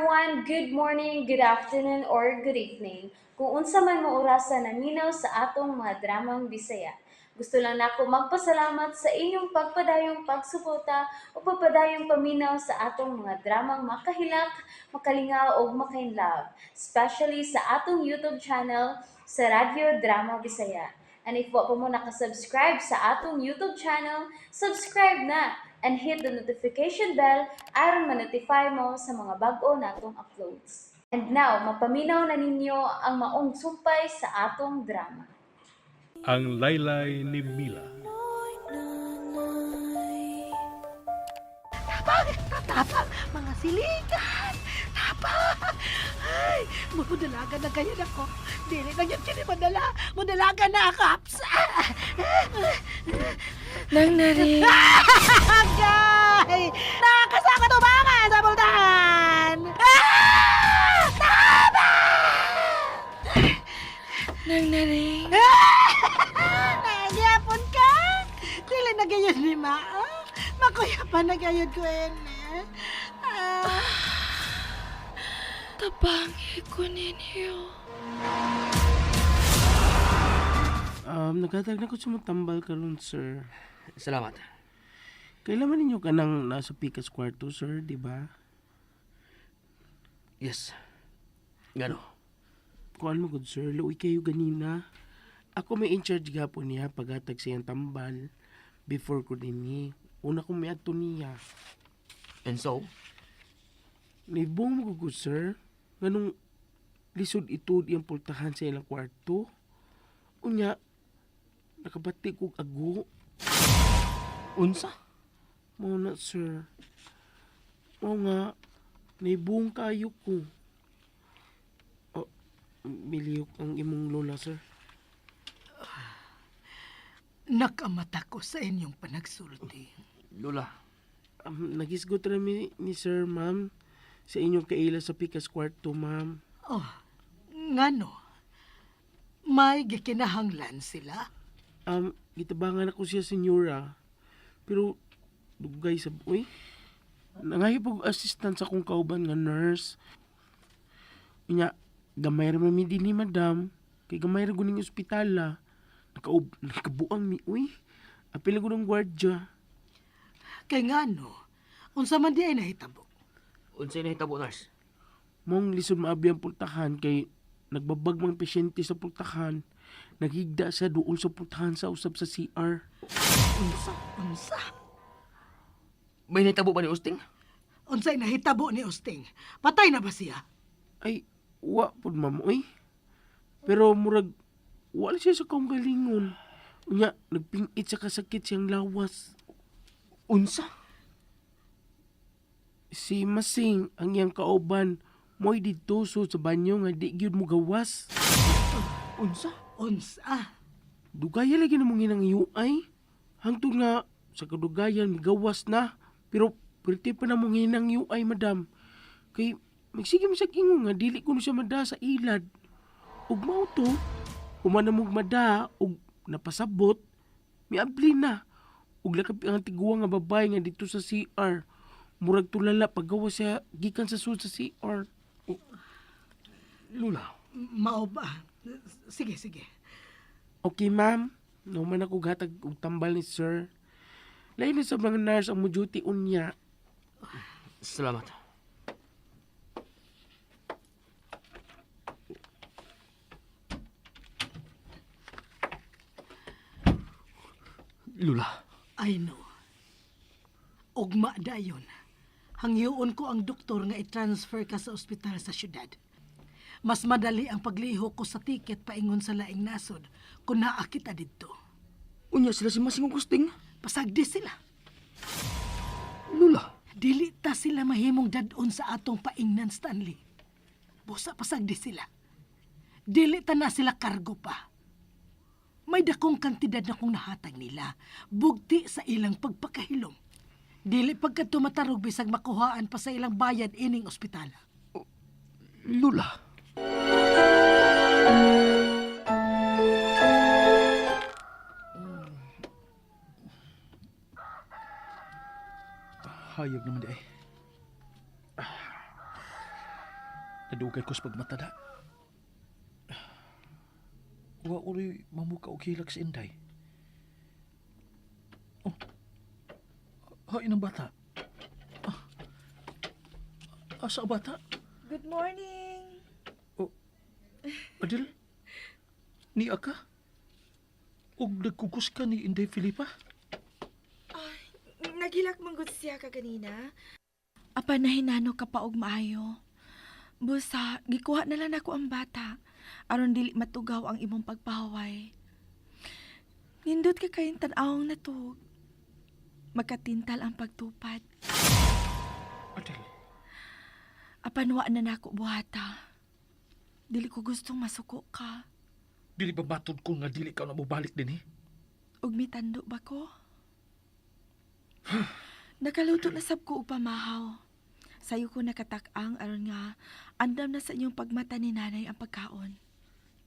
everyone! Good morning, good afternoon, or good evening. Kung unsa man mo orasa naminaw sa atong mga dramang Bisaya. Gusto lang nako magpasalamat sa inyong pagpadayong pagsuporta o pagpadayong paminaw sa atong mga dramang makahilak, makalingaw ug makainlove, especially sa atong YouTube channel sa Radyo Drama Bisaya. And if wa pa mo nakasubscribe sa atong YouTube channel, subscribe na and hit the notification bell aron ma-notify mo sa mga bag-o natong uploads. And now, mapaminaw na ninyo ang maong sumpay sa atong drama. Ang Laylay ni Mila. Tapang! Tapang! Mga siligan! Tapang! Ay! Mudalagan na kayo nako. Dili na yun kini madala. Mudalagan na ako. Aps! Nang nari. Agay! Nakasama tubangan sa bultahan! Ah! Tapang! Nang nari. Nagyapon ka! Dili na gayon ni Ma. Ah, Makuya pa na gayon ko eh. Ah. Tabangi ko ninyo. Naghatag na ko sa mong tambal karon, sir. Salamat. Kailan man ninyo kanang nasa Pikas kwarto, sir, di ba? Yes. Ngano? Kuan mo gud, sir. Luoy kayo ganina. Ako may in charge gapon niya paghatag sa iyang tambal before ko dinhi. Una ko may adto niya. And so? Naibong mo gud, sir. Nganong lisod itud iyang pultahan sa ilang kwarto. Unya, nakabati kog ago. Unsa? Mao na, sir. Mao nga, naibong kayo ko. Oh, miliyok ang imong lola, sir. Nakamata ko sa inyong panagsulti. Lola, Nagisgot ra mi ni sir, ma'am, sa inyong kaila sa Pikas kwarto, ma'am. Oh, ngano? May gikinahanglan sila? Gitabangan ako siya, senyora. Pero, dugay sa... Uy, nangayo pag assistant sa akong kauban nga nurse. Unya, gamay ra man mi dinhi, madam. Kay gamay ra guning ospitala. Nakabuang mi, uy. Apil ko ng gwardya. Kay ngano? Unsa man di ay nahitabo? unsay nahitabo, nurse? Mong lisod maabi ang pultahan kay nagbabag mang pasyente sa pultahan. Naghigda sa duol sa pultahan sa usab sa CR. Unsa? Unsa? May nahitabo ba ni Usting? Unsay nahitabo ni Usting? Patay na ba siya? Ay, wa pud ma'am, uy. Pero murag, wala siya sa kaong galingon. Unya, nagpingit sa kasakit siyang lawas. Unsa? Si Masing, ang iyang kauban, mo'y didto sud sa banyo nga di gyud mo gawas. Unsa? Unsa? Dugaya lagi na mong hinang UI. Hangtod nga, sa kadugayan, migawas na. Pero, perti pa na mong hinang UI, madam. Kay, magsige mo sa ingon nga, dili ko na siya mada sa ilad. Ug mao to, human na mong mada, ug napasabot, miabli na. Ug lakap ang tiguang nga babae nga dito sa CR. Murag tulala paggawa siya gikan sa sud sa CR. Lola, Mao ba? Sige, sige. Okay, ma'am. Nauman ako gatag og tambal ni sir. Lain na sa mga nurse ang mo duty unya. salamat. Lola, I know. Ugma dayon. Hangyoon ko ang doktor nga i-transfer ka sa ospital sa syudad. Mas madali ang paglihok ko sa tiket paingon sa laing nasod kung naa kita didto. unya sila si Masing ug Usting. Pasagdi sila. Lola, Dili ta sila mahimong dadon sa atong paingnan, Stanley. Busa pasagdi sila. Dili ta na sila kargo pa. May dakong kantidad na kong nahatag nila, bugti sa ilang pagpakahilom. Dili pagka tumatarog bisag makuhaan pa sa ilang bayad ining ospital. Lola. Hayag naman di ay. Nadugay ko sa pagmatada. Wa uloy mamuka og hilak si Inday. Oh. Hain ang bata. Ah. Asa ang bata? Good morning. Oh. Adil? Ni ka? Og nagkugos ka ni Inday Filipa? Nagilak man gud siya ka ganina. Apa nahinano ka pa og maayo. Busa, gikuha na lang nako ang bata aron dili matugaw ang imong pagpahaway. Nindot ka kayong tan-awong natug. Magkatintal ang pagtupad. Adil, Apan wa na nako buhata. Dili ko gustong masuko ka. dili ba matod ko nga dili ka na mobalik din eh? Ug mitando ba ko? Nakaluto na sab ko og pamahaw. Sayo ko nakatak-ang aron nga andam na sa inyong pagmata ni nanay ang pagkaon.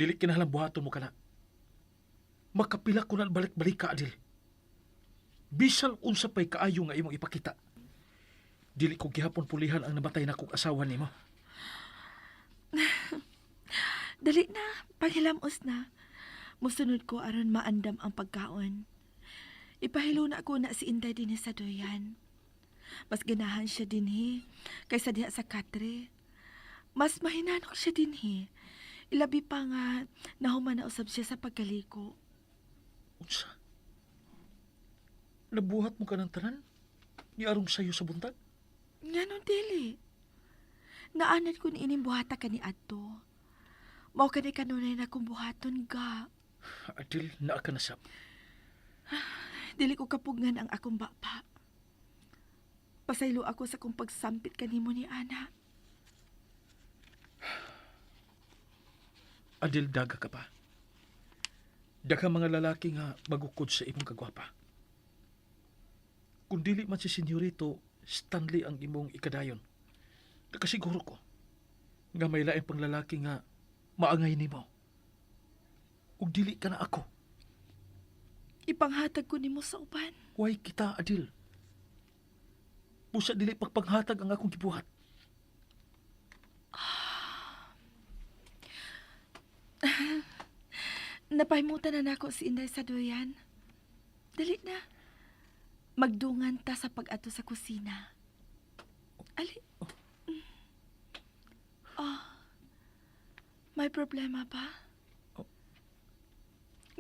Dili kinahanglan buhaton mo kana. Makapila ko na balik-balik ka, Adil. Bisan unsa pay kaayo nga imong ipakita. Dili ko gihapon pulihan ang namatay na kong asawa nimo. Dali na, paghilamos na. Musunod ko aron maandam ang pagkaon. Ipahilo na ko na si Inday dinhi sa duyan. Mas ganahan siya dinhi kaysa diha sa katre. Mas mahinanok siya dinhi. Ilabi pa nga nahuman na usab siya sa pagkaliko. Unsa? Nabuhat mo ka ng tanan? Ni arong sayo sa buntag? Nganong dili? Naanad ko ni ining buhata ka ni adto. Mao kani kanunay na kong buhaton ga. Adil, naa ka na sab. Dili ko kapugngan ang akong bapa. Pasaylo ako sa kong pagsampit kanimo ni Ana. Adil, daga ka pa. Daga mga lalaki nga magukod sa imong kagwapa. Kung dili man si Senyorito Stanley ang imong ikadayon, nakasiguro ko nga may laing pang lalaki nga maangay nimo. Ug dili ka na ako. Ipanghatag ko nimo sa uban. Way kita, Adil. Busa dili pagpanghatag ang akong gibuhat. Napahimutan na nako si Inday sa duyan. Dali na. Magdungan ta sa pag-ato sa kusina. Ali. Oh. May problema ba? Oh.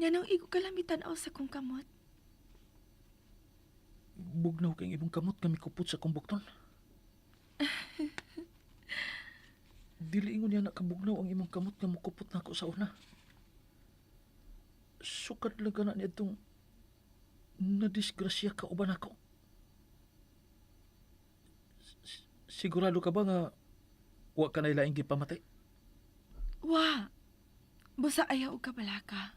Nganong igo kalamitan aw sa kong kamot? Bugnaw kay imong kamot nga mikupot sa akong bukton. Dili ingon niya nakabugnaw ang imong kamot nga mukupot nako sa una. Sukad lang ka na niadtong nadisgrasya ka uban ako. Sigurado ka ba nga wa ka na ilaing gipamatay? Wa. Busa ayaw og kabalaka.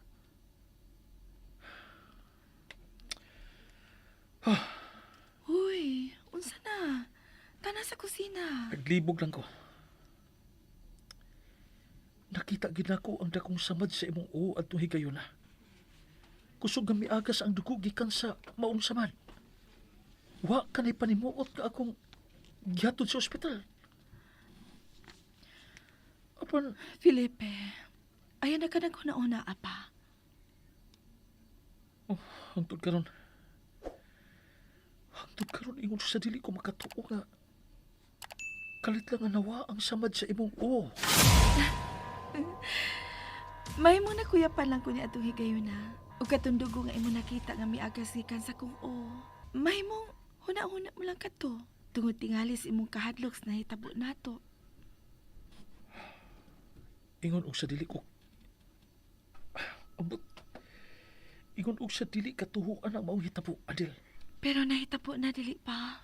Uy, unsa na? Tana sa kusina. Naglibog lang ko. Nakita gid nako ang dakong samad sa imong uo at higayon na. Kusog nga miagas ang dugo gikan sa maong samad. Wa kanay panimuot ka akong gihatod sa ospital. Apan, Felipe, ayan na ka naghuna-una, apa. Oh, hangtod karon. Hangtod karon ingon sa dili ko makatuo nga kalit lang ang nawa ang samad sa imong uo. May mo na kuya pa lang ko ni atong higayon na. Ug katundugo nga imo nakita nga miagas gikan sa kong o. May mong huna-huna mo lang kato. Tungod tingalis imong kahadlok sa nahitabo nato. Ingon og sa dili ko Ambot. Ingon og sa dili katuhuan ang maong hitabo, Adel. Pero nahitabo na dili pa.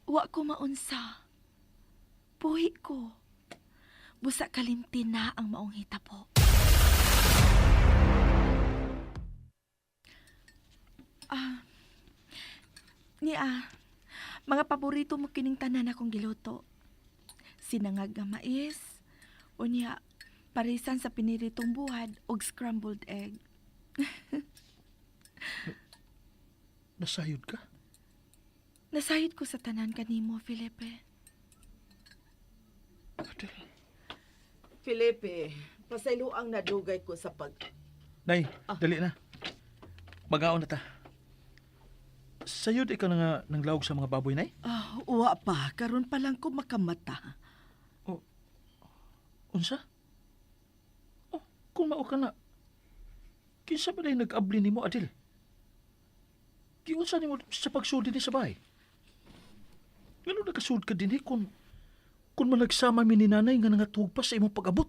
Wa ko maunsa. Puhi ko. Busa kalimti na ang maong hitabo. Ah, ni ah, mga paborito mo kining tanan akong giluto. Sinangag nga mais, unya, parisan sa piniritong buhad og scrambled egg. Nasayod ka? Nasayod ko sa tanan kanimo, Felipe. Adel. Felipe, pasaylo ang nadugay ko sa pag. Nay, dali na. Magaon na ta. Sayod ikaw na nga nanglawog sa mga baboy, Nay? Ah, uwa pa, karon pa lang ko makamata. Unsa? Oh, kung mao ka na, kinsa ba na nag-abli nimo, Adel? Giunsa nimo sa pagsudi ni sa bahay? Ngano nakasud ka dinhi kung managsama mi ni nanay nga nangatuog pa sa imong pag-abot?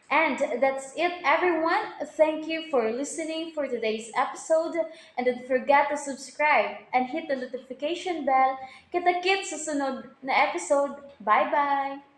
And that's it, everyone. Thank you for listening for today's episode. And don't forget to subscribe and hit the notification bell. Kita-kits sa sunod na episode. Bye-bye!